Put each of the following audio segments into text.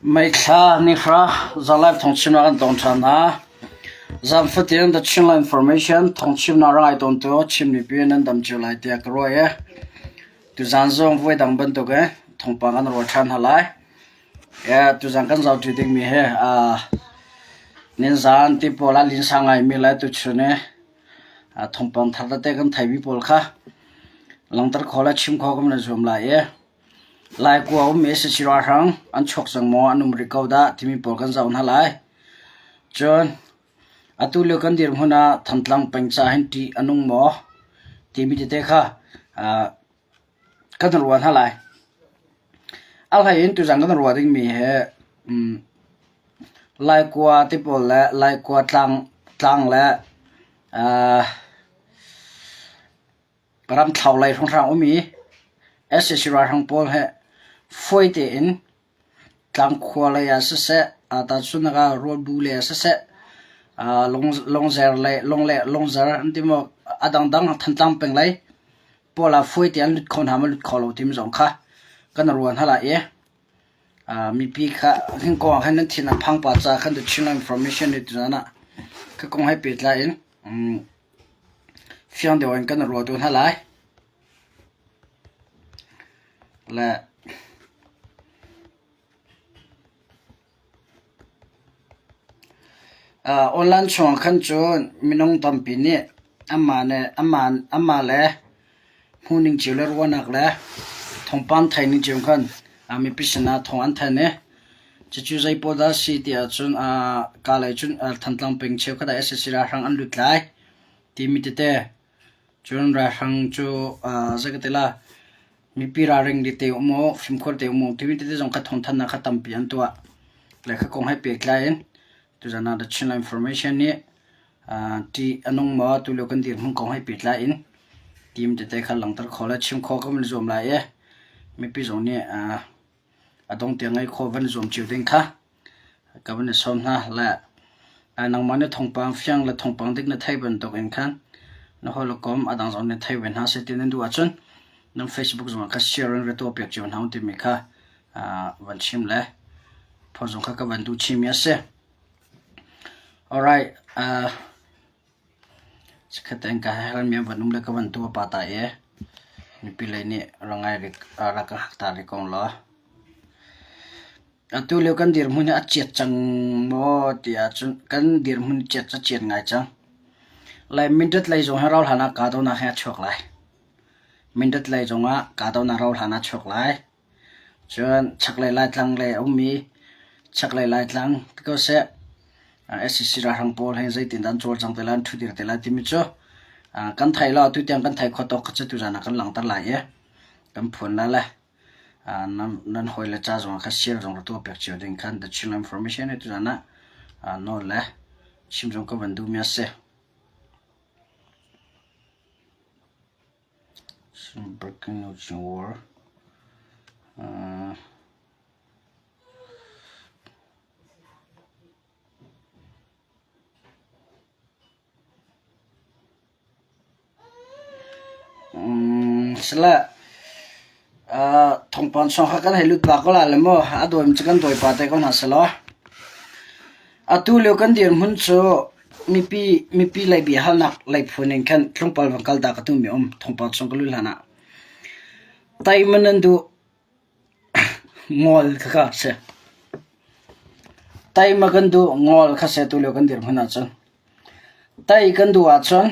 Meithla nihra zalive thawngchimnak an tong ṭhan hna. Zan fatin The Chinland Information thawngchimnak rak ngai tawntu Chin mipi nan dam cio lai tiah ka ruah i tuzaan zong voi dang bantuk in thawngpang kan ruah ṭhan hna lai. Tuzaan kan zohṭi dingmi hi ninzaan ti pawl ah linsa ngaimi le tuchun i thawngpang thar tete kan theimi pawl kha langhter khawh le chim khawh kan i zuam lai i Laikua ummi sac ralhrang an chuak cang maw, an um rih ko dah timi pawl kan zoh hna lai. Cun atu lio kan dirhmun ah Thantlang peng ca hin ṭih a nung maw timi tete kha kan ruah hna lai. A hlei in tuzaan kan ruah dingmi hi Laikua ti pawl le Laikua tlang le Ramthlo lei hrawnghrang um i sac ralhrang pawl he fawi tein tlangkhua lei ah siseh, tahchunhnak ah Rawlbu lei ah siseh, Lungzer lei, Lungzer an ti maw, a dangdang Thantlang peng lei pawl ah fawi tein an lut kho hna maw lut kho lo timi zong kha kan ruah hna lai i mipi kha hin kong ah khan nan thin a phang pah caah khan The Chinland Information nih tuzaan ah ka kong he pehtlai in Fiang deuh in kan ruah tu hna lai. Le online chungah khan cun minung tampi nih anmah nih anmah le hmuhning cio le ruahnak le thawngpang theihning cio khan mipi sinah thawng an thanh i cucu zeipawl dah a si ti ahcun kaa lei cun Thantlang peng cheukhat ah sac ralhrang an lut lai timi tete cun ralhrang cu zei ka ti la mipi ralring te um u fimkhur te um u timi tete zong kha thawngthanhnak kha tampi an tuah le kha kong he pehtlai in tuzan ah The Chinland Information nih ṭih a nung maw tulio kan dirhmun kong he pehtlai in team tete kha langhter khawh le chim khawh kan van i zuam lai i mipi zong nih a dong tiang ngeih khawh van i zuam cio ding kha ka van i sawm hna. Le nangmah nih thawngpang fiang le thawngpang dik na theih bantuk in khan na hawi le kom a dang zong nih thei ve hna seh ti nan duh ahcun nan Facebook zongah kha share in ra tuah piak cio hna u timi kha van chim le phawzung kha ka van duh chimi a si. Alright, Chikkhat tein ka hermi an van um le ka van tuah pah ta i mipi lei nih rangai rak ka hak ta rih ko law. Atu lio kan dirhmun hi a chiat cang maw ti ahcun kan dirhmun chiat cu a chiat ngai cang. Lai Mindat lei zong hi rauhhlan ah kahdohnak hi a chuak lai. Mindat lei zongah kahdohnak rauhhlan ah a chuak lai. Cun chaklei Laitlang lei a ummi chaklei Laitlang ti ko seh sac ralhrang pawl he zeitindah an cawlcang te lai, an ṭhudir te lai timi cu kan thei lo. Atu tiang kan thei khawh tawk kha cu tuzaan ah kan langhter lai i kan phuan lai le nan hawile ca zongah kha share zong rak tuah piak cio ding khan The Chinland Information hi tuzaan ah nawl le chim zong ka van duhmi a si. Breaking news war. Sala thawngpang chung kha kan hei lut pah ko lai le maw a dawimi cu kan dawi pah te ko hna selaw. Atu lio kan dirhmun cu mipi lei biahalnak lei phun in khan tlawmpal van kal ta ka duhmi a um thawngpang chung ka luh hlan ah. Teiman nan duh ngol khakha a si. Teima kan duh ngol kha si atu lio kan dirhmun ahcun. Tei kan duh ahcun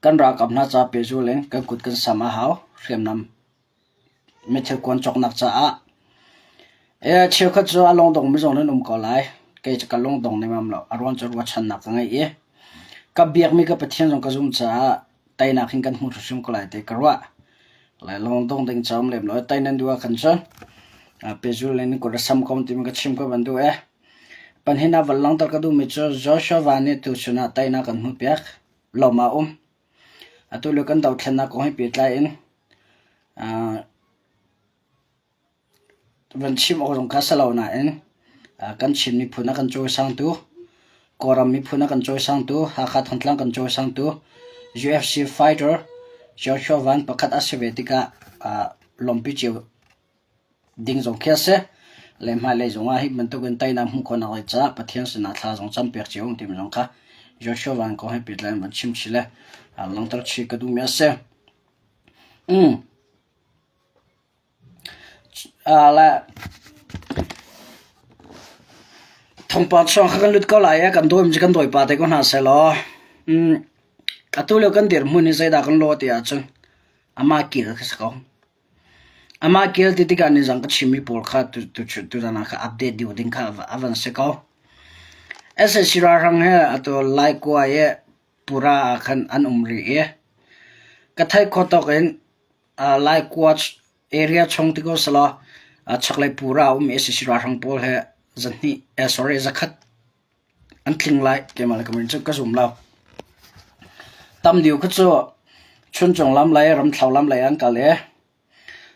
kan ralkap hna ca pehzul in kan kut kan sam a hau hriamnam. Meithil kuan cawknak caah cheukhat cu a lungdongmi zong nan um ko lai. Kei cu ka lungdong nemam lo. A ruang cu ruahchannak ka ngei i ka biakmi ka Pathian zong ka zumh caah teinak hin kan hmu hrimhrim ko lai ti ka ruah. Lai lungdong ding ca um lem lo. Tei nan duh ahkhan cun pehzul in kut a sam ko timi ka chim ka van duh e. Panhin ah van langhter ka duhmi cu Joshua Van nih tuchun ah teinak kan hmuhpiak. Lawm ah um. Atu lio kan dothlennak kong he pehtlai in van chim awk zong kha si lo nain kan Chin miphun a kan cawisangtu, Kawlram miphun a kan cawisangtu, Hakha Thantlang kan cawisangtu UFC fighter Joshua Van pakhat a si ve tikah lawmpi cio ding zong khi a si. Le hmailei zongah hi bantukin teinak hmuh khawhnak lai caah Pathian sinah thla zong campiak cio um timi zong kha Joshua Van kong he pehtlai in van chim chih le langhter chih ka duhmi a si. Thawngpang chung kha kan lut ko lai i kan dawi cu kan dawi pah te ko hna sehlaw atu lio kan dirhmun hi zeidah kan lawh ti ahcun amah kil kha si ko. Amah kil ti tikah nizang ka chimmi pawl kha tuzan ah kha update dih ding kha a van si ko. SAC ralhrang he atu Laikua i pura ah khan an um rih i ka theih khawh tawk in Laikua area chung ti ko selaw chaklei pura a um i sac ralhrang pawl he zahnih sorry zakhat an tling lai keimah le ka min cu ka zum lo. Tam deuh kha cu Chuncung lam lei Ramthlo lam lei an kal i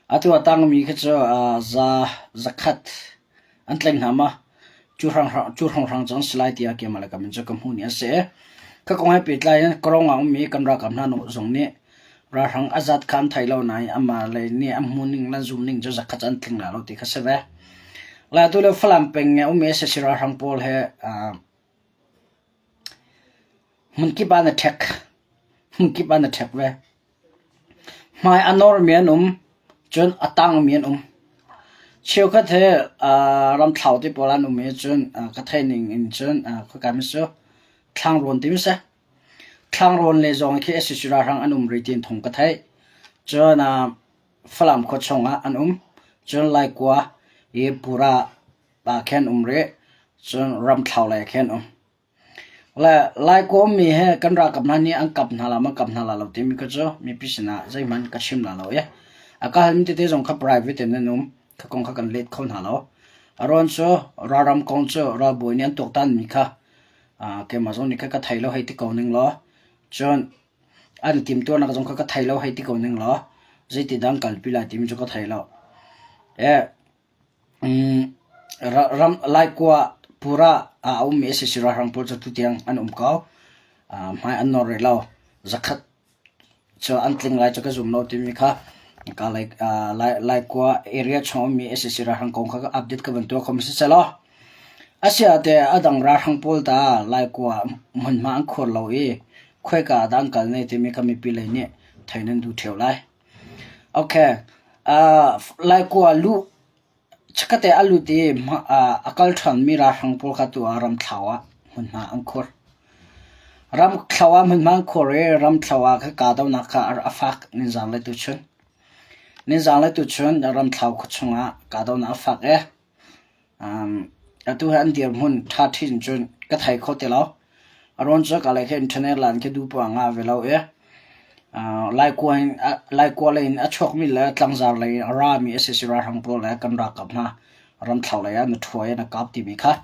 Atu a tangmi khi cu za zakhat an tlaih hna ma? Cu hrawnghrang cu an si lai tiah keimah le ka min cu ka hmuh ni a si. Ka kong he pehtlai in Kawlrawn ah ummi kan ralkap hna zong nih ralhrang a zat kha an thei lo nain amah lei nih an hmuh ning le an zum ning cu zakhat cu an tling lai lo ti kha si ve. Le atu le Falam peng i a ummi sac ralhrang pawl he hmunkip ah na ṭhek. Hmunkip ah na ṭhek ve. Hmai a normi an um, cun a tangmi an um. Cheukhat hi ramthlau te pawl an um i cun ka theih ning in cun khoika mi cu thlangrawn ti mi si. Thlangrawn le zong khi sac ralhrang an um rih tiin thawng ka theih. Cun Falam khua chungah an um. Cun Laikua i Pura ah khin um rih. Cun Ramthlau lei khin um. Le Laikawm mi he kan ralkap hna nih an kap hna la maw kap hna la lo timi kha cu mipi sinah zeihmanh ka chim la lo i a ka halmi tete zong kha private in an um. Kha kong kha kan let kho hna lo. A rawn cu ralram kong cu ralbawi nih an tuaktanmi kha keimah zong nih kha ka thei lo hei ti ko ning law cun an timhtuahnak zong kha ka thei lo hei ti ko ning law zeiti dah an kalpi lai timi cu ka thei lo. Laikua pura ah a ummi sac ralhrang pawl cu tutiang an um ko. Hmai an nawr rih lo. Zakhat cu an tling lai cu ka zum lo timi kha Laikua area chung ummi sac ralhrang kong kha update ka van tuah kho mi siselaw. Asiah teh a dang ralhrang pawl ta Laikua hmunhma an khuar lo i khoika ah dah an kal ne timi kha mipi lei nih thei nan duh ṭheo lai. Okay. Laikua luh chikkhatte a lut i a kal ṭhanmi ralhrang pawl kha tu ah ramthlo ah hmunhma an khur. Ramthlo ah hmunhma an khur i ramthlo ah kha kahdohnak kha a fak nizaan le tuchun. Nizaan le tuchun ramthlo khua chungah kahdohnak a fak i Atu hi an dirhmun ṭha ṭhin cun ka thei kho ti lo. A ruang cu ka lei khi internet line khi duh poah ngah ve lo i Laikua lei in a chuakmi le tlangzar lei in a rami sac ralhrang pawl le kan ralkap hna ramthlo lei ah na ṭhuai na kap timi kha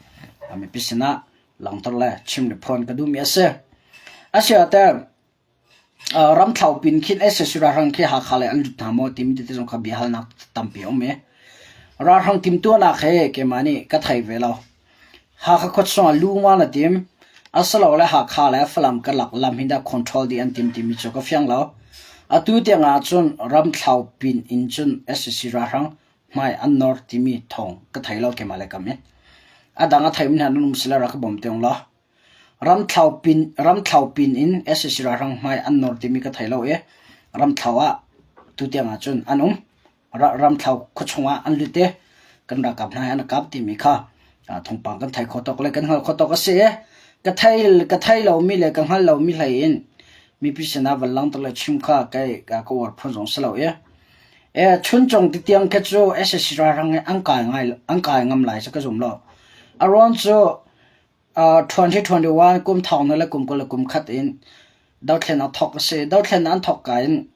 mipi sinah langhter le chim le phuan ka duhmi a si. Asiahte Ramthlo pin khin sac ralhrang khi Hakha lei an lut hna maw timi tete zong kha biahalnak tampi a um i ralhrang timhtuahnak he keimah nih ka thei ve lo. Hakha khua chungah lu nga na tim asilole Hakha le Falam karlak lam hi dah control dih an tim timi cu ka fiang lo. Atu tiang ahcun ramthlo pin in cun sac ralhrang hmai an nor timi thawng ka thei lo keimah le kam i. A dang a theimi hna nan um sile rak ka bawm te ung law. Ramthlo pin in sac ralhrang hmai an nawr timi ka thei lo i ramthlo ah tutiang ahcun an um. Ramthlo khuachung ah an lut i kan ralkap hna he an i kap timi kha thawngpang kan thei kho tawk le kan hngal kho tawk a si i ka thei ka thei lomi le ka hngal lomi hlei in mipi sinah van langhter le chim kha kei ka uar phun zong si lo i chuncung titiang khi cu sac ralhrang hi an kai ngai an kai ngam lai cu ka zum lo. A ruang cu 2021 kum thawng le kum 20 le kum khat in dothlennak thawk a si. Dothlennak an thawk ka in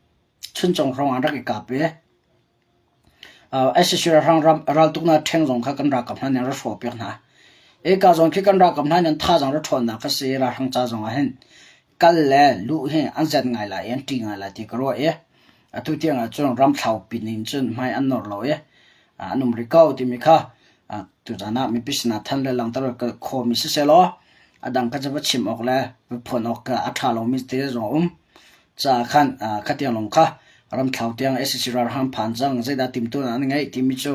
Chuncung hrawng an rak i kap i sac ralhrang raltuknak ṭheng zong kha kan ralkap hna nih an rak hrawhpiak hna. Hika zawn khi kan ralkap hna nih an thazaang rak ṭhawnnak kha si i ralhrang ca zong ah hin kal le luh hi an zet ngai lai i an ṭih ngai lai ti ka ruah i atu tiang ah cun ramthlo pin in cun hmai an nawr lo i an um rih ko timi kha tuzan ah mipi sinah than le langhter khawhmi sisehlaw a dang kha cu va chim awk le va phuan awk a ṭha lomi te zong a um caah khan khatiang lawng kha ramthlo tiang sac ralhrang phan cang zeidah timhtuahnak an ngeih timi cu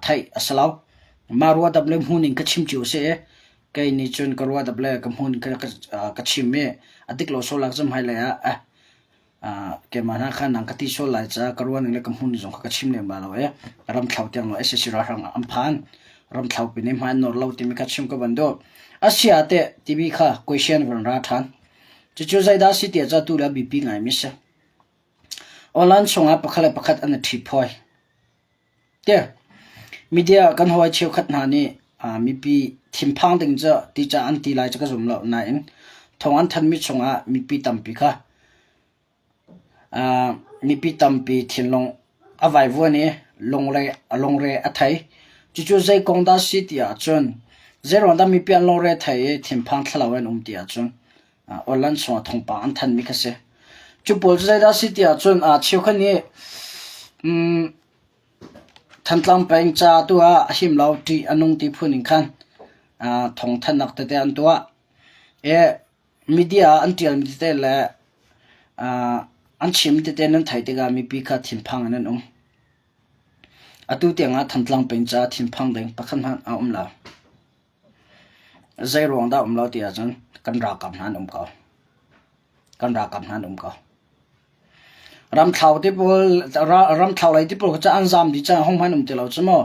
theih a si lo. Mah ruahdap le hmun in ka chim cio si i kei nih cun ka ruahdap le ka hmun ka chim i a dik lo sual ah cun hmailei ah keimah hna kha nang ka ti sual lai caah ka ruahning le ka hmun zong kha ka chim lem lai lo i ramthlo tiang lo sac ralhrang an phan. Ramthlo pin i hmai an nawr lo timi kha chim ka van duh. A si ah teh timi kha question van ra ṭhan. Cucu zeidah si tiah ca tu le a biapi ngaimi si. Online chungah pakhat le pakhat an i ṭhiphawi. Media kan hawi cheukhat hna nih mipi thinphang ding cu ti ca an ti lai cu ka zum lo nain thawng an thanmi chungah mipi tampi kha mipi tampi thinlung a vaivuan i lungre a thei. Cucu zei kong dah a si ti ahcun zeiruang dah mipi an lungre a thei i thinphang thlalau in an um ti ahcun Online chungah thawngpang an thanmi kha si. Cu pawl cu zeidah a si ti ahcun cheukhat nih Thantlang peng ca tu ah a him lo, ṭih a nung ti phun in khan thawngthanhnak tete an tuah. I media ah an ṭialmi tete le an chimmi tete nan theih tikah mipi kha thinphang in an um. Atu tiangah Thantlang peng caah thinphang ding pakhat hmanh a um lo. Zei ruang dah um lo ti ahcun kan ralkap hna an um ko. Kan ralkap hna an um ko. Ramthlau ti pawl ramthlau lei ti pawl kha an zaam dih cang hong hmanh um ti lo cu mu.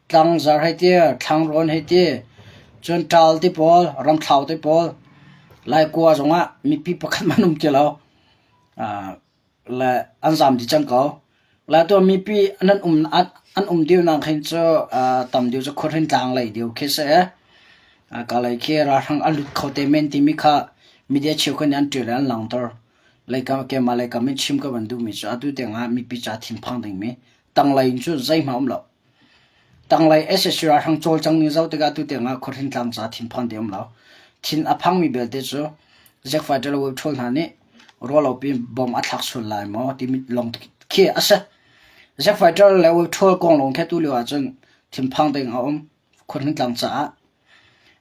Tlangzar hei ti, thlangrawn hei ti, cun ṭaal ti pawl, ramthlau ti pawl, Laikua zongah mipi pakhat hmanh um ti lo. Le an zaam dih cang ko. Le tuah mipi an um an um deuhnak hin cu tam deuh cu khuahrin tlang lei deuh khi si. Ka lei khi ralhrang a lut kho te men timi kha media cheukhat nih an ṭial i an langhter. Leikam keimah leikam in chim ka van duhmi cu atu tiangah mipi ca thinphang dingmi tanglei in cu zeihmanh um lo. Tanglei sac ralhrang cawlcang ning zoh tikah atu tiangah khuahrin tlang ca thinphang ding um lo. Thin a phangmi belte cu Zack Fighter le Web Troll hna nih ruahlopi bom a thlak sual lai maw timi lawng khi a si. Zack Fighter le Web Troll kong lawng khi atu lio ahcun thinphang ding a um khuahrin tlang caah.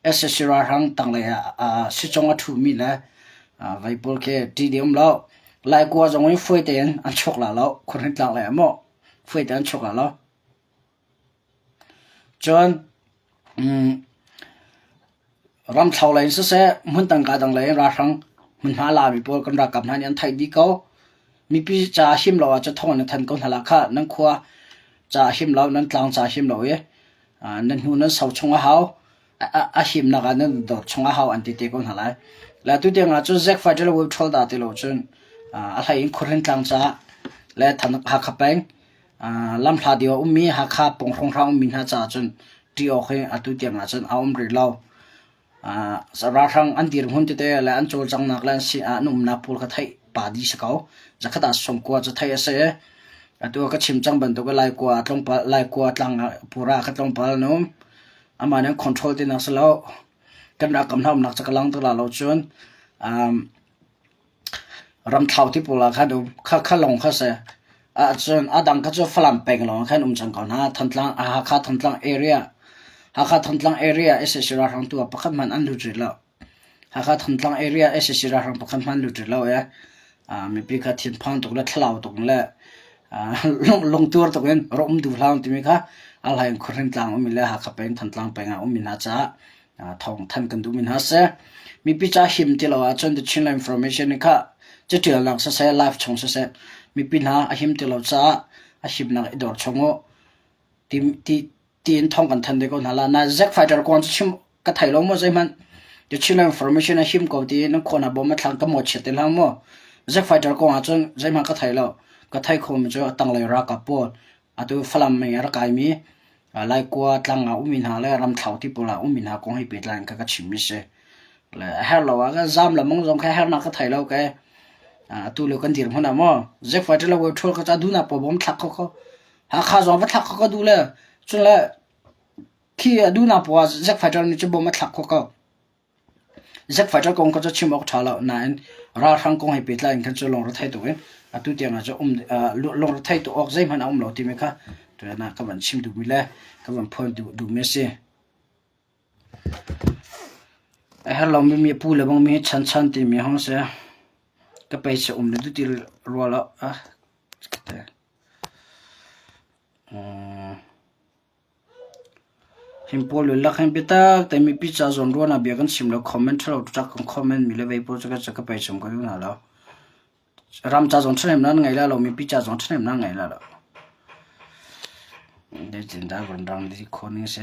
Sac ralhrang tanglei ah sicong a ṭhumi le vei pawl khi ṭih ding um lo. Laikua zong in fuai tein an chuak la lo khuahrin tlang lei ah maw fuai tein an chuak la lo. Cun ramthlo lei in siseh, hmun tangka dang lei in ralhrang hmunhma a lami pawl kan ralkap hna nih an theih dih ko. Mipi ca him lo ahcun thawng in than ko hna la khah. Nan khua ca him lo, nan tlang ca him lo i nan hnu nan so chung a hau. A himnak ah nan dor chung a hau an ti te ko hna lai. Le atu tiang ah cun Zack Fighter le Web Troll dah ti lo cun a hlei in Khuahrin tlang caah le Hakha peng Lamhla deuh a ummi Hakha pawng hrawnghrang ummi hna caah cun ṭih awk hi atu tiang ah cun a um rih lo. Ralhrang an dirhmun tete le an cawlcanghnak le an si an umnak pawl kha theih pa dih si ko. Zakhat ah sawmkua cu theih a si. Atu ka chim cang bantuk in Laikua tlawmpal Laikua tlang ah pura kha tlawmpal an um. Amah nih an control tinak si lo. Kan ralkap hna umnak cu ka lang tuk la lo cun Ramthlau ti pawl ah khan um. Kha kha lawng kha si. Ahcun a dang kha cu Falam peng lawng khan um cang ko hna. Thantlang, Hakha Thantlang area. Hakha Thantlang area sac ralhrang tu ah pakhat hmanh an lut rih lo. Hakha Thantlang area sac ralhrang pakhat hmanh lut rih lo i mipi kha thinphang tuk le thlalau tuk le lungtur tuk in rak um duh hlah timi kha a hlei in Khuahring tlang ummi le Hakha peng Thantlang peng ah ummi hna caah thawng thanh kan duhmi hna seh. Mipi ca him ti lo ahcun The Chinland Information nih kha catialnak siseh, live chung siseh, mipi hna a him ti lo caah a himnak i dor chung u ti, ti, tiin thawng kan thanh ve ko hna la. Na Zack Fighter kong cu chim ka thei lo maw zeihmanh. The Chinland Information a him ko ti nan khua hna bom a thlang ka maw chiat ti hlah maw. Zack Fighter kong ahcun zeihmanh ka thei lo. Ka thei khomi cu a tanglei ralkap pawl Atu Falam mei a rak kaimi Laikua tlang ah ummi hna le Ramthlo ti pawl ah ummi hna kong hi pehtlai in ka ka chimmi si. Le a herh lo ah kan zaam lamong zong kha hernak ka thei lo ke. Atu lio kan dirhmun ah maw zekfai ṭe lo ṭhul ka ca duhnak pawl bom thlak kho kho. Hakha zong va thlak kho ka duh le cun le khi a duhnak pawl ah zekfai ṭe nih cu bom a thlak kho ko. Zack Fighter kong kha cu chim awk ṭha lo nain ralhrang kong he pehtlai in khan cu lungrethei tuk in atu tiang ah cu um lungrethei tuk awk zeihmanh a um lo timi kha tutan ah ka van chim duhmi le ka van phuan duhmi a si. A herh lomi mi pu le bang mi chanchan timi hong si. Ka pei um le duti rua lo. Ah, Hin pawl lak hin biatak te mipi ca zawn ruan ah bia kan chim lo comment ṭhalo ṭak kan comment mi le vei pawl cu ka pei chom ko hna lo. Ram ca zong ṭhahnem nan ngei la lo mipi ca zong ṭhahnem nan ngei la lo. Zeitindah van rang di kho ning si.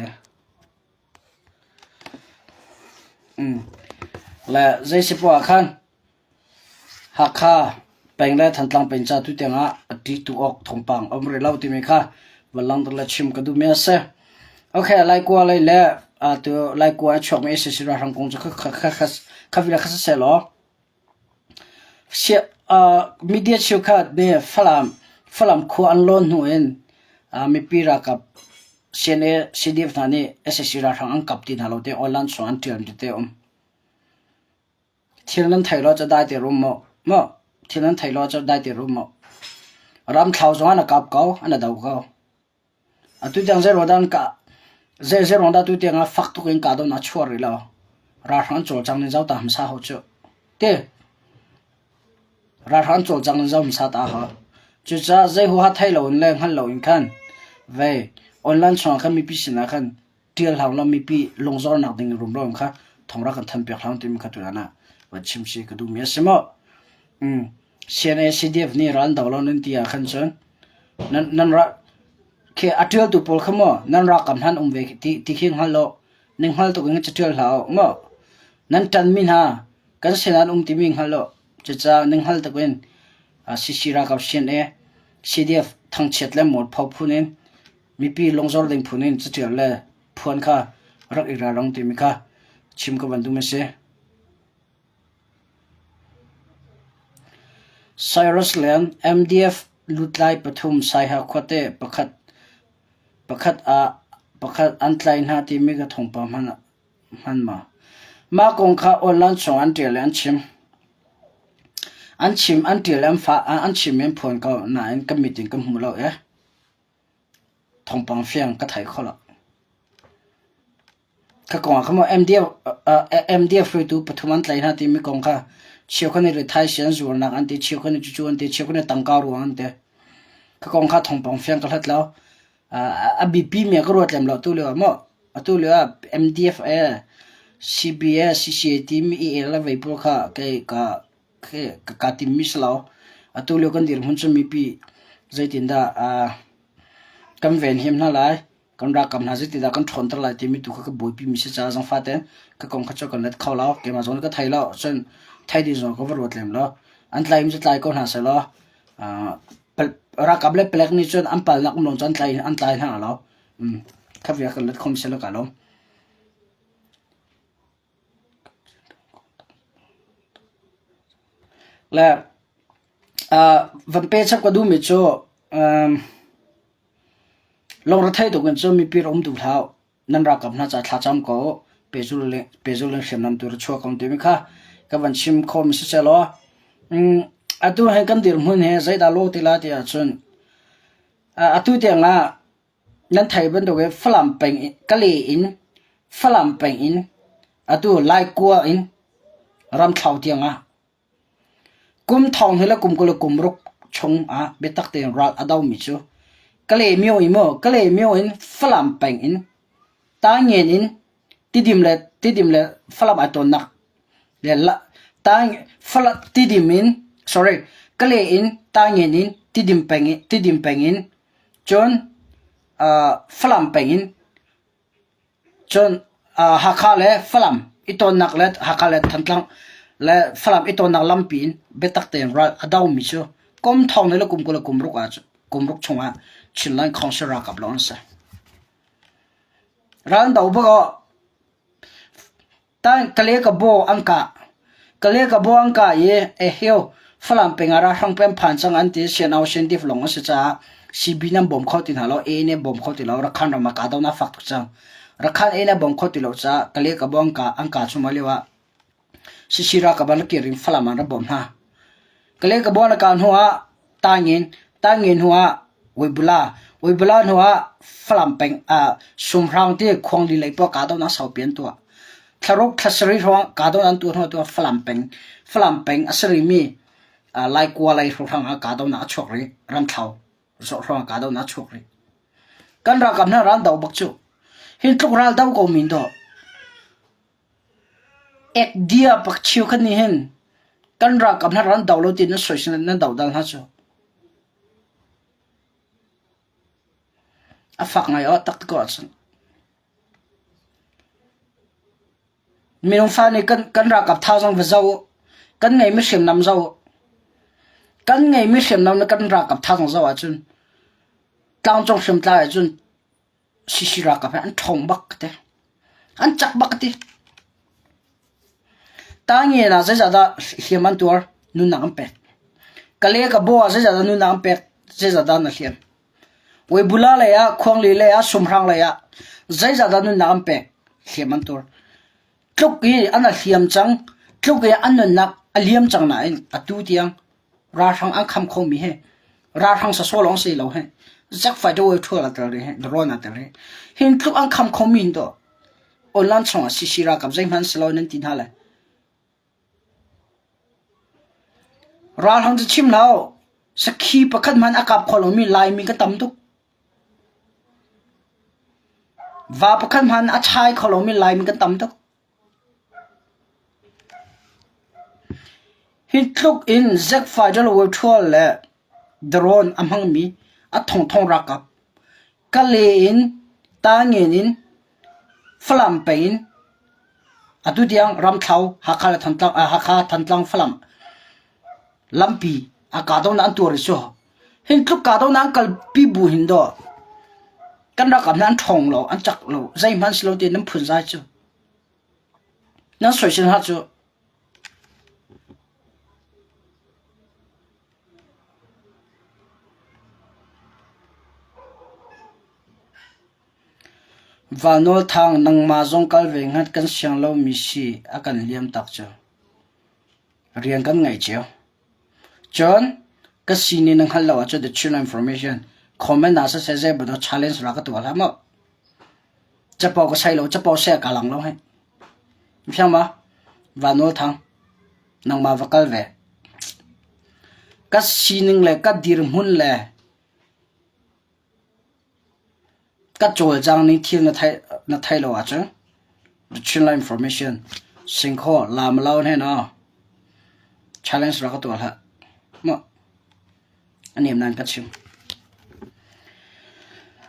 Le zei si poah khan Hakha peng le Thantlang peng ca tu tiang ah a ṭih tu awk thawngpang a um rih lo timi kha van langhter le chim ka duhmi a si. Okay, Laikua lei le atu Laikua a chuakmi sac ralhrang kong cu kha kha kha kha vila kha siseh law media cheukhat nih Falam Falam khua an lawn hnu in mipi ralkap CNA CDF hna nih sac ralhrang an kap ti hna lo tiah online chung an ṭial mi tete a um. Thil nan thei lo cu dai te rum maw? Maw? Thil nan thei lo cu dai te rum maw? Ramthlau zong an a kap ko, an a do ko. Atu tiang zei ruang dah an kah? Zei zei ruang dah atu tiang ah fak tuk in kahdohnak a chuah rih lo? Ralhrang an cawlcang ning zoh ta hmasa hau cu. Ti. Ralhrang an cawlcang ning zoh hmasa ta hau. Cucaah zei huaha thei lo in le hngal lo in khan vei online chungah khan mipi sinah khan ṭial hlah law mipi lungzornak ding rumro in kha thong rak kan thanpiak hlah timi kha tutan ah van chim si ka duhmi a si maw? Mm. CNA CDF nih ral do lo nan ti ah khan cun nan nan ra khi a ṭialtu pawl kha maw nan ralkap hman um ve ti ti khi hngal lo ning hngal tuk in ca ṭial hlah u maw nan ṭanmi hna kan sin an um timi hngal lo cucaah ning hngal tuk in CC ralkap CNA CDF thangchiat le mualpho phun in mipi lungzor ding phun in caṭial le phuan kha rak i ralring timi kha chim ka van duh mi si. Cyrus Lian, MDF lutlai pathum Saiha khuate pakhat pakhat ah pakhat an tlai hna timi ka thawngpang hman hman ma. Mah kong kha online chung an ṭial i an chim. An chim an ṭial an fa an chim i an phuan ko nain ka mit in ka hmu lo e. Thawngpang fiang ka thei kho lo. Ka kong ah khan maw MDF, MDF hruaitu pathum an tlaih hna timi kong kha cheukhat nih rithai si an zuarnak an ti, cheukhat nih cucu an ti, cheukhat nih tangka ruang an ti. Ka kong kha thawngpang fiang ka hlat lo. A biapi mi ah ka ruat lem lo atu lio ah maw. Atu lio ah MDF e, CBA, CCA timi EA le vei pawl kha kei ka kaa timmi si lo. Atu lio kan dirhmun cu mipi zeitindah kan venhim hna lai, kan ralkap hna zeitindah kan ṭhawnter lai timi tu kha ka buaipi mi si caah zangfah tein ka kong kha cu kan let kho lo. Keimah zong nih ka thei lo. Cun thei ding zong ka va ruat lem lo. An tlaim cu tlai ko hna sehlaw ralkap le palek nih cun an palnak um lo cun an tlai hna lo. Kha bia kan let kho mi si lo kaa lawm. Le van pe chap ka duhmi cu lungrethei tuk in cun mipi rak um duh hlah. Nan ralkap hna caah thlacam ko u. Pehzulh in hriamnam tu ra chuak ko timi kha ka van chim khawhmi siseh law atu hi kan dirhmun hi zeidah lawh ti lai ti ahcun atu tiang ah Nan theih bantukin Falam peng in Kale in Falam peng in atu Laikua in Ramthlo tiangah kum thong hi le kum 20 le kum ruk chung ah biatak tein ral a domi cu Kale myo in maw Kale myo in Falam peng in Tangen in Tidim le Tidim le Falam ai tawnnak le la Tang Falam Tidim in sorry Kale in Tangen in Tidim peng in Tidim peng in Cun Falam peng in cun Hakha le Falam i tonnak le Hakha le Thantlang le Falam i tonnak lampi in biatak tein ral a domi cu kum thong le kum 20 le kum ruk ah kum ruk chungah Chinland Council ralkap lawng an si. Ral an do bak ah Kale ka baw an kah. Kale ka baw an kah i eheu Falam peng ah ralhrang peng phan cang an ti Sianau Siandif lawng a si caah CB nan bawm kho ti hna lo, AA nih bawm kho ti lo, Rakhan ram ah kahdohnak fak tuk cang. Rakhan AA nih bawm kho ti lo caah Kale ka baw an kah an kah cuahmah lio ah CC ralkap an kir in Falam ah an rak bawmh hna. Kale ka baw an kah hnu ah Taingen, Taingen hnu ah Weibula, Weibula hnu ah Falam peng ah Sumhrang ti Khuangli lei paoh kahdohnak saupi an tuah. Thlaruk thla sarih hrawng kahdohnak an tuah hnu ah Falam peng, Falam peng a si rihmi Laikua lei hrawnghrang ah kahdohnak a chuak rih. Ramthlo hrawng ah kahdohnak a chuak rih. Kan ralkap hna ral doh bak cu. Hin tluk ral do ko min dawh. Ekdia pak chiu khan nih hin kan ralkap hna ran do lo ti nan soisel nan dodal hna cu. A fak ngai aw tak ko ahcun. Minung fa nih kan, kan ralkap thazang va zoh u. Kan ngeimi hriamnam zoh u. Kan ngeimi hriamnam le kan ralkap thazang zoh ahcun tlangcung hriamtlai ahcun CC ralkap he an ṭhawng bak ka ti. An cak bak ka ti. Tangen ah zeizahdah hliam an tuar? Nunnak an pek. Kale ka bo ah zeizahdah nunnak an pek? Zeizahdah na hliam? Weibula lei ah, Khuangli lei ah, Sumhrang lei ah zeizahdah nunnak an pek? Hliam an tuar. Tluk i an a hliam cang, tluk i an nunnak a liam cang nain atu tiang ralhrang an kham khomi hi ralhrang sawsawh lawng si lo hi jet fighter way ṭhual a tel rih hi drone a tel rih. Hin tluk an kham khomi hin dawh online chungah CC ralkap zeihmanh si lo nan ti hna lai. Ralhrang cu chim hlah u, sakhi pakhat hmanh a kap kho lomi Laimi kan tam tuk. Va pakhat hmanh a chai kho lomi Laimi kan tam tuk. Hi tluk in Zack Fidel Virtual le drone a hmangmi a thongthong ralkap Kale in, Tangen in, Falam peng in atu tiang Ramthlo, Hakha le Thantlang, Hakha, Thantlang, Falam lampi a kahdohnak an tuar i cu hin tluk kahdohnak an kalpi bu hin dawh kan ralkap hna an ṭhawng lo, an cak lo, zeihmanh si lo tiin nan phunzai cu. Nan soisel hna cu. Valnawl Thang nangmah zong kal ve ngat kan siang lomi si a kan liam tak cu. Rian kan ngei cio. Cun ka sining na hngalh lo ahcun the Chin information comment ah siseh zei bantuk challenge ra ka tuah hlah maw. Capo ka sai lo, capo seh ka lang lo hei. Fiang ma? Vannawl Thang nangmah va kal ve. Ka sining le ka dirhmun le Ka cawlcang ning thil na theih na theih lo ahcun Chinland information singkhaw lam lo hne naw challenge rak ka tuah hlah. Maw a nem nan ka chim.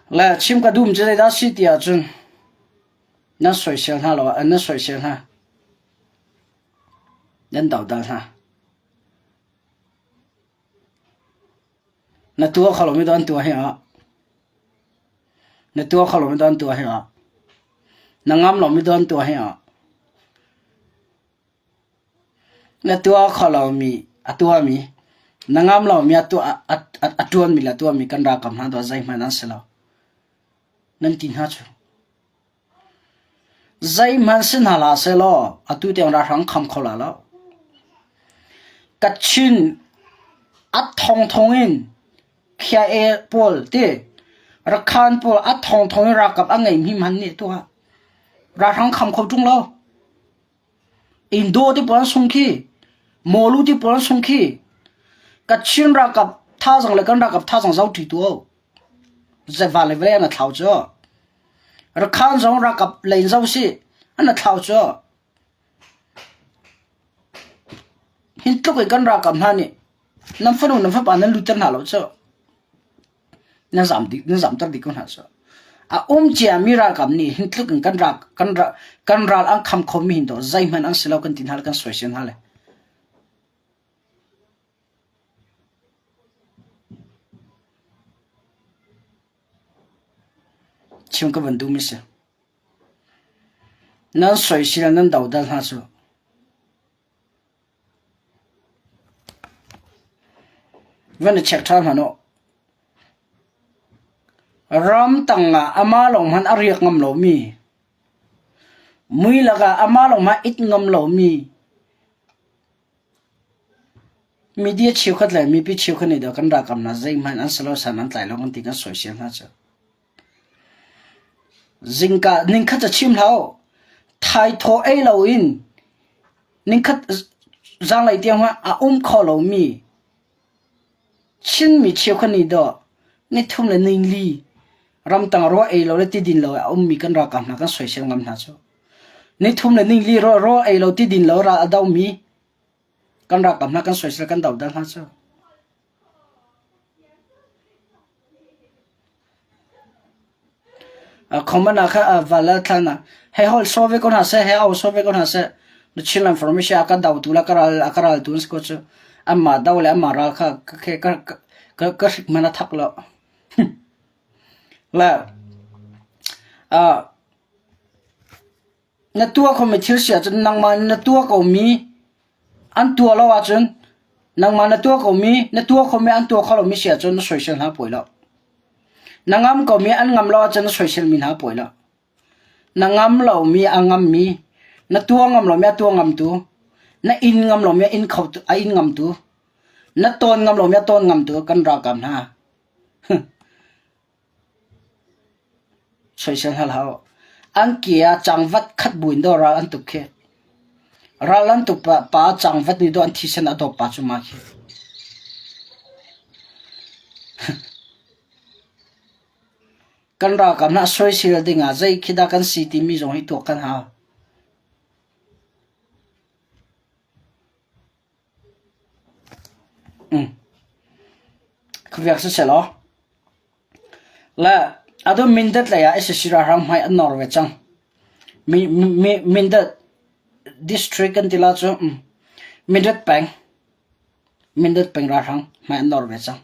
Le chim ka dum cu zeidah si ti ahcun nan soisel hna lo nan soisel hna. Nan dodal hna. Na tuah kho lomi an tuah hi ah na tuah kho lomi an tuah hi ah na ngam lomi an tuah hi ah na tuah kho lomi a tuahmi na ngam lomi a tuah a a ṭuanmi le a tuahmi kan ralkap hna tuah zeihmanh an si lo nan ti hna cu. Zeihmanh si hna hlah sehlaw atu tiang ralhrang kham kho la lo. Kachin a thongthong in KIA pawl ti Rakhan pawl a thongthong in ralkap a ngeimi hmanh nih tu ah ralhrang kham kho ṭung lo. Indo te pawl an sung khi, Mawlu te pawl an sung khi. Kachin ralkap thazang le kan ralkap thazang zoh ṭi tu. Zevan le vawlei an a thlau cu. Rakhan zong ralkap lei in zoh sih an a thlau cu. Hi tluk in kan ralkap hna nih nan fanu nan fapa nan lutter hna lo cu. Nan zam dih nan zamter dih ko hna cu. A um ciami ralkap nih hin tluk in kan ral kan ral kan ral an kham khomi hin to zeihmanh an si lo kan ti hna le kan soisel hna le. Chim ka van duhmi si. Nan soisel nan dodal hna cu. Van i check ṭhan hmanh u. Ramtang ah amah lawng hmanh a riak ngam lomi, mui lakah amah lawng hmanh it ngam lomi, Media cheukhat le mipi cheukhat nih dah kan ralkap hna zeihmanh an si lo san an tlai lo kan ti kan soisel hna cu. Zingka ningkhat ca chim hlah u. Thaithaw ei loin ningkhat zaanglei tiang hmanh a um kho lomi Chinmi cheukhat nih dawh nithum le ningli. Ramtang rawl ei lo le tidin lo a ummi kan ralkap hna kan soisel ngam hna cu. Nithum le ningli rawl ei lo tidin lo ral a domi kan ralkap hna kan soisel kan dodal hna cu. Comment ah kha val le thlan ah hei holh saw ve ko hna seh, hei au saw ve ko hna seh. Na Chinland Formation a ka dotu le ka ral a ka raltu an si ko cu. Anmah do le anmah ral kha ka ka ka ka hrik hmanh a thak lo. Le na tuah khomi thil si ahcun nangmah nih na tuah komi an tuah lo ahcun nangmah na tuah komi na tuah khomi an tuah kho lomi si ahcun na soisel hna pawi lo. Na ngam komi an ngam lo ahcun na soiselmi hna pawi lo. Na ngam lomi a ngammi, na tuah ngam lomi a tuah ngamtu, na inn ngam lomi a inn kho a inn ngamtu, na tawn ngam lomi a tawn ngamtu kan ralkap hna. Soisel hna hlah u. An ke ah cangvat khat buin dawh ral an tuk khi. Ral an tuk pa, pa cangvat nih dawh an thisen a dawp pa cu ma khi. Kan ralkap hna soisel ding ah zei khi dah kan si timi zong hi tuak kan hau. Khuaviak siseh law le atu Mindat lei ah sac ralhrang hmai an nawr ve cang. Mindat district kan ti la cu Mindat peng Mindat peng ralhrang hmai an nawr ve cang.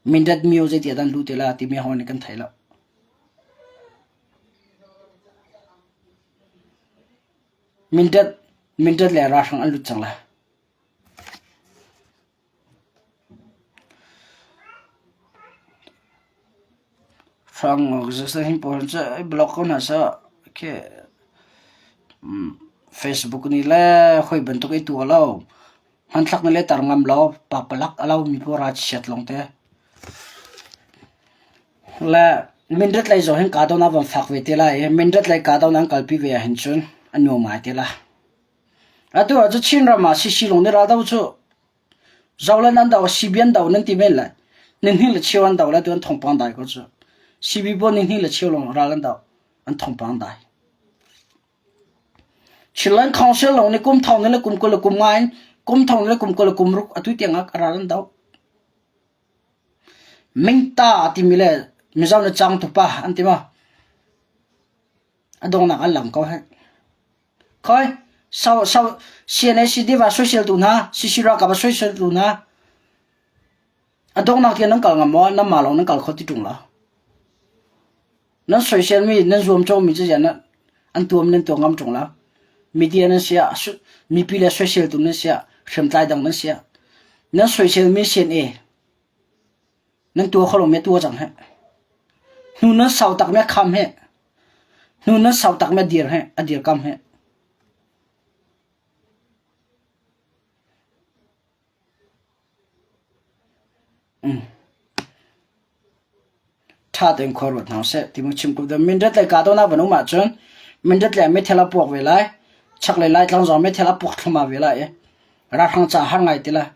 Mindat myo zeiti ah dah an luh ti la timi ho nih kan thei lo. Mindat Mindat le ralhrang an lut cang lai. Blog ko hna seh khi Facebook nih le hawi bantuk i tuah lo hmanthlak nih le tar ngam lo papalak a lo mi pawl ralchiat lawngte. Le mindat lei zong hin kahdohnak van fak ve te lai i mindat lei kahdohnak an kalpi ve ahhin cun a nuam ngai te lai. Atu ah cu Chinram ah CC lung nih raldo cu Zoland an do, CB an do nan ti men lai. Nihnih le cheu an do lai tu an thawngpang dai ko cu. CB pawl nihnih le cheu lawng ral an do, an thawngpang dai. Chinland Council lawng nih kum thong le kum 20 le kum nga in kum thong le kum 20 le kum ruk atu tiang ah ral an do. Mingta timi le Mizo le Changtu pa an ti ma? A donghnak an lang ko heh. Khoi, so, so, CNACD va soisel tu hna, CC ralkap a soisel tu hna, a donghnak tiang nan kal ngam maw? Nan mah lawng nan kal kho ti ṭung lo. Nan soisel mi, nan zuamcawh mi cu ziah an tuam nan tuah ngam ṭung lo. Media nan si ah, mipi le soisel tu nan si ah, hriamtlai dang nan si ah, nan soisel mi CNA, Nan tuah kho lomi a tuah cang heh. Hnu nan sau takmi a kham heh. Hnu nan sau takmi a dir heh, a dirkam heh. Mm. Ṭha tein khua ruat hna usih ti mu chim ko. Mindat le kahdohnak van um ahcun Mindat le meithal a puak ve lai. Chaklei Laitlang zong meithal a puak thluahmah ve lai i ralhrang ca har ngai ti lai.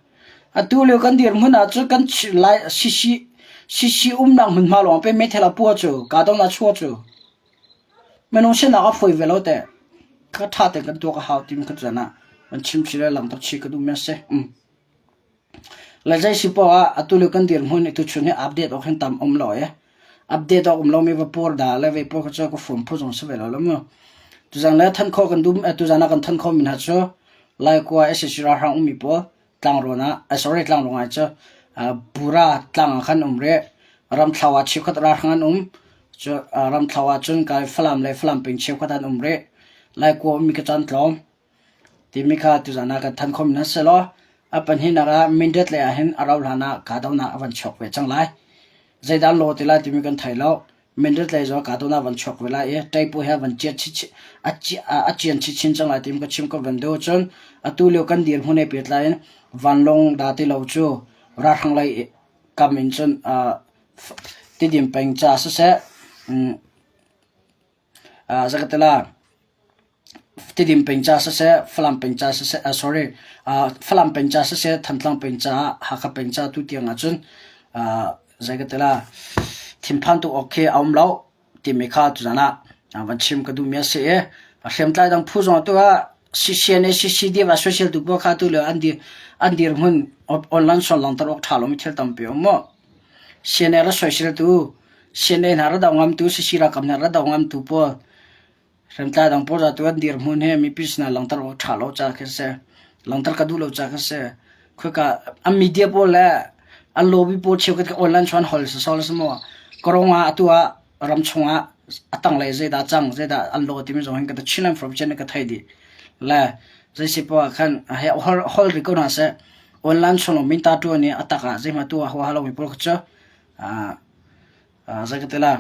Atu lio kan dirhmun ahcun kan lai sisi sisi umnak hmunhma lawng pe meithal a puah cu kahdohnak chuah cu minung sinak a fawi ve lo teh. Ka ṭha tein kan tuak a hau timi kha cun ah kan chim chih le lang tuk chih ka duh mi a si. Mm. Le zei si poah ah atu lio kan dirhmun i tuchun hi update awk hin tam um lo i update awk um lomi va pur da le vei pur kha cu ka fum phu zong si ve lo lo mu. Tuzan le than khawh kan dum tuzan ah kan than khawh mi hna cu Laikua SAC ralhrang ummi pawl tlangrawn ah eh, sorry tlangrawn ai cu Pura tlang ah khan um rih Ramthlo ah cheukhat ralhrang an um cu Ramthlo ah cun kai Falam le Falam peng cheukhat an um rih Laikua ummi ka caan tlawm Timi kha tuzan ah kan thanh khomi hna sehlaw a pahnihnak ah Mindat lei ahhin a rauh hlan ah kahdohnak a van chuak ve cang lai. Zeidah an lawh ti lai timi kan thei lo. Mindat lei zong kahdohnak a van chuak ve lai i ṭeipu he a van ciat a cian chinchin cang lai timi ka chim ka van duh. Cun atu lio kan dirhmun he pehtlai in vanlawng dah ti lo cu ralhrang lei kam in cun Tidim peng ca siseh Zakatela Tidim peng ca siseh, Falam peng ca siseh, sorry, Falam peng ca siseh, Thantlang peng ca, Hakha peng ca tu tiang ahcun zei ka ti la. Thinphan tuk awk khi a um lo timi kha tuzan ah van chim ka duhmi a si i hriamtlai dang phu zong atu ah CCNA CCDF a social tu pawl kha tu le an dir an dirhmun online sual langter awk ṭha lomi thil tampi um mu. CNA ra soisel tu CNA hna ra do ngam tu CC ralkap hna ra do ngam tu pawl Hriamtlai dang pawl tu an dirhmun hi mipi sinah langhter awk ṭha lo ca khi si. Langhter ka duh lo ca khi si. Khoika an media pawl le an lobby pawl cheukhat kha online chuan hol sasol si maw. Korong ah atu ah ram chungah a tanglei zeidah cang zeidah an law timi zong hin ka Chin information ka thei dih. Le zei si poah khan he hol hol ri ko hna seh. Online chung min ta ṭuan i a tak ah zeihmah tu ah huaha lomi pawl kha cu Zei ka ti la?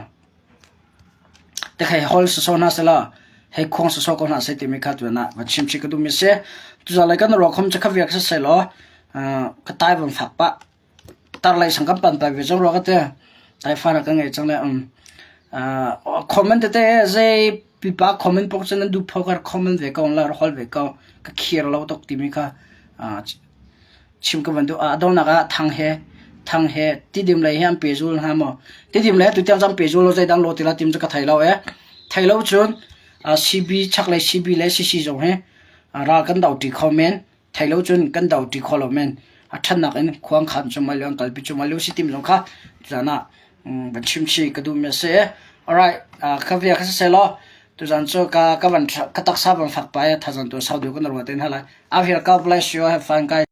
Te hol sawsawh hna selaw hei khuang sawsawh ko hna seh timi kha tuan ah van chim chih ka duhmi si. Tuzaan lei kan ruah khom cu kha viak siseh law ka tai van fak pah. Tar lei sang kan pan pai ve zong rua ka ti. Tai fa ka ngei cang le um comment tete zei pipa comment pok cun nan duh pho ka comment ve ko la hol ve ko ka khir lo tuk timi kha Chim ka van duh. A donghnak ah thang he thang he tidim lei hi an pehzul hnga maw? Tidim lei tutiang cang pehzul lo zeidang lo tila tim cu ka thei lo e. Thei lo cun CB chaklei CB le CC zong hi ral kan do ṭi kho men. Thei lo cun kan do ṭi kho lo men. A ṭhatnak in khuang khan cu mai an kalpi cu mai lu si tim zong kha tuzan ah van chim chih ka duhmi a si. Alright, ka via kha siseh law tuzan cu ka ka van ka taksa van fak pa i thazang tu sau deuh kan ruah te hna lai. I've here God bless you. Have fun guys.